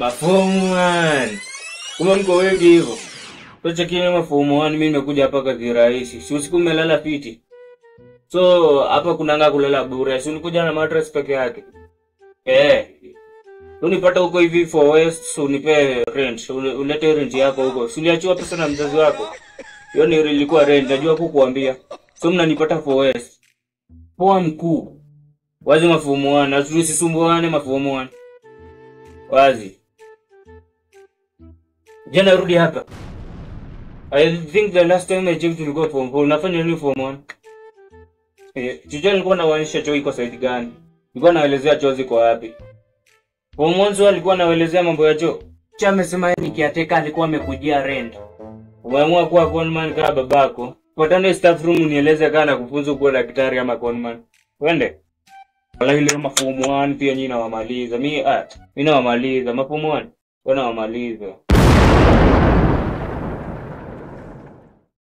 Mafomu 1. Kuma mko wengi hivyo. Tocha kile mafomu 1 mimi nimekuja hapa kwa kirahisi. Si usiku umelala fiti. So hapa kunanga kulala bure. Si unikuja na mattress peke yake. Eh. Unipata huko hivi for West, unipe rent. Ulete rent yako huko. Si uliachiwa pesa na mzazi wako? Hiyo ni ilikuwa rent, najua kukuambia. So mnanipata for West. Poa mkuu. Wazi mafomu 1, na tusisumbuane mafomu 1. Wazi. Jana rudi hapa. I think the last time I checked tulikuwa form 4. Unafanya nini form 1? Jana nilikuwa nawaonyesha choo iko side gani. Nilikuwa naelezea choo ziko wapi. Form 1 alikuwa anaelezea mambo ya choo. Cha amesema ni kiateka alikuwa amekujia rent. Umeamua kuwa conman kama babako. Patane staff room unieleze kama nakufunza kuwa daktari ama conman. Twende. Wala ile mafomu 1 pia nyinyi nawamaliza. Mimi nawamaliza mafomu 1. Wewe nawamaliza.